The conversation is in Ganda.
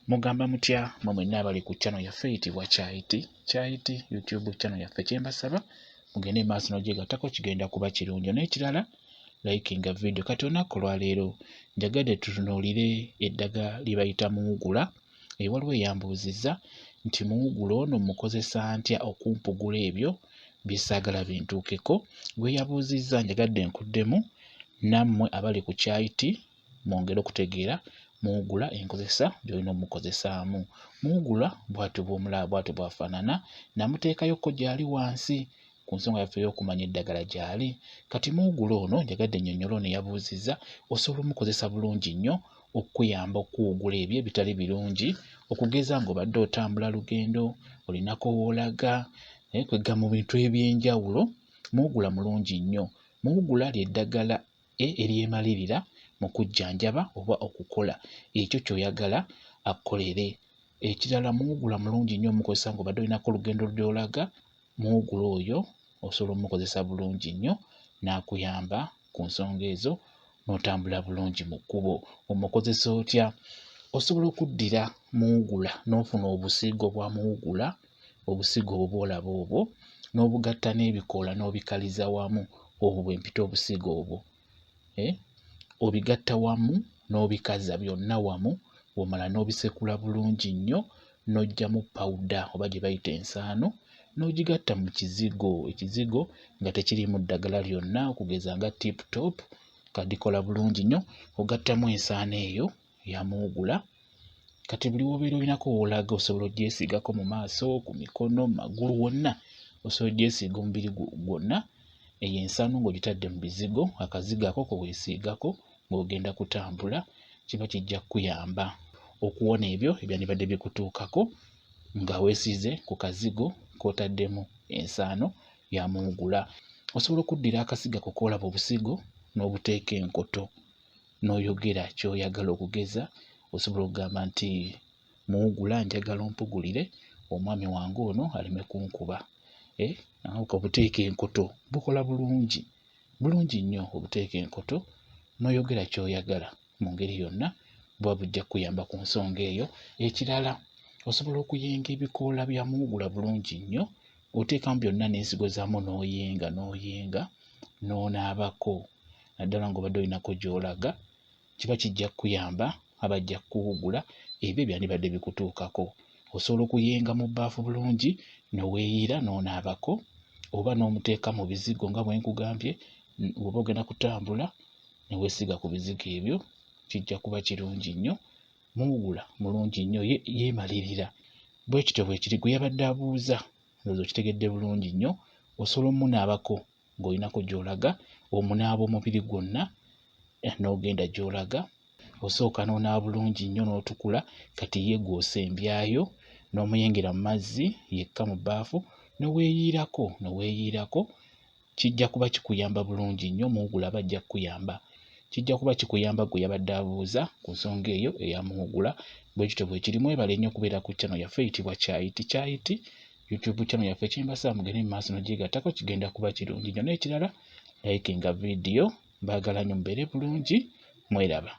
Mugamba mutya mwe mwenna abali ku channel yaffe eyitibwa Kyayiti Kyayiti YouTube channel yaffe, kyembasaba mugende maaso n'ogyegattako, kigenda kuba kirungi. N'ekirala, likinga video. Kati olunaku olwaleero njagadde tutunuulire eddagala lye bayita muwugula. Waliwo eyambuuzizza nti muwugula ono mukozesa ntya okumpugula ebyo bye saagala bintuukeko. Gwe yabuuzizza, njagadde nkuddemu, nammwe abali ku Kyayiti mwongere okutegeera muwugula enkozesa gy'olina omukozesaamu. Muwugula bw'atyo bw'omulaba, bw'atyo bw'afaanana. Namuteekayokko gy'ali wansi ku nsonga yaffe ey'okumanya eddagala gy'ali. Kati muwugula ono njagadde nnyonnyole ono eyabuuzizza, osobola omukozesa bulungi nnyo okukuyamba okukuwugula ebyo ebitali birungi, okugeza ng'obadde otambula lugendo, olinako w'olaga, naye kwegga mu bintu eby'enjawulo, muwugula mulungi nnyo. Muwugula ly'eddagala eryemalirira mu kujjanjaba oba okukola ekyo ky'oyagala akkolere. Ekirala, muwugula mulungi nnyo omukozesa ng'obadde olinako olugendo gy'olaga. Muwugula oyo osobola omukozesa bulungi nnyo n'akuyamba ku nsonga ezo n'otambula bulungi mu kkubo. Omukozesa otya? Osobola okuddira muwugula n'ofuna obusiigo bwa muwugula, obusigo obwo bw'olaba obwo, n'obugatta n'ebikoola n'obikaliza wamu, obwo bwe mpita obusigo obwo. Obigatta wamu n'obikaza byonna wamu, bw'omala n'obisekula bulungi nnyo n'oggyamu pawuda oba gye bayita ensaano n'ogigatta mu kizigo, ekizigo nga tekiriimu ddagala lyonna, okugeza nga Tip Top kadikola bulungi nnyo, ogattamu ensaano eyo ya muwugula. Kati buli w'obeera olinako w'olaga osobola ogyesiigako mu maaso, ku mikono, mu magulu, wonna osobola ogyesiiga omubiri gwonna. Eyo ensaano ng'ogitadde mu bizigo, akazigo ako ke weesiigako ng'ogenda kutambula, kiba kijja kukuyamba okuwona ebyo ebyandibadde bikutuukako nga weesiize ku kazigo k'otaddemu ensaano ya muwugula. Osobola okuddira akasigo ako k'olaba obusigo n'obuteeka enkoto n'oyogera ky'oyagala, okugeza osobola okugamba nti muwugula njagala ompugulire omwami wange ono aleme kunkuba. Obuteeka enkoto bukola bulungi bulungi nnyo, obuteeka enkoto n'oyogera ky'oyagala mu ngeri yonna, buba bujja kukuyamba ku nsonga eyo. Ekirala, osobola okuyenga ebikoola bya muwugula bulungi nnyo, oteekamu byonna n'ensigo zaamu n'oyenga n'oyenga n'onaabako, naddala ng'obadde olinako gy'olaga, kiba kijja kukuyamba, aba ajja kukuwugula ebyo ebyandibadde bikutuukako. Osobola okuyenga mu bbaafu bulungi ne weeyiira n'onaabako, oba n'omuteeka mu bizigo nga bwe nkugambye, bw'oba ogenda kutambula ne weesiiga ku bizigo ebyo, kijja kuba kirungi nnyo. Muwugula mulungi nnyo, yeemalirira. Bwe kityo bwe kiri. Gwe yabadde abuuza, ndowooza okitegedde bulungi nnyo, osobola omunaabako ng'olinako gy'olaga, omunaaba omubiri gwonna n'ogenda gy'olaga. Osooka n'onaaba bulungi nnyo n'otukula, kati ye gw'osembyayo n'omuyingira mu mazzi yekka mu bbaafu ne weeyiirako ne weeyiirako, kijja kuba kikuyamba bulungi nnyo, muwugula aba ajja kukuyamba. Kijja kuba kikuyamba gwe yabadde abuuza ku nsonga eyo eya muwugula. Bwe kityo bwe kiri. Mwebale nnyo okubeera ku channel yaffe eyitibwa Kyayiti Kyayiti YouTube channel yaffe, kyembasaba mugende mu maaso n'ogyegattako, kigenda kuba kirungi nnyo. N'ekirala, likinga video. Mbaagala nnyo, mubeere bulungi, mweraba.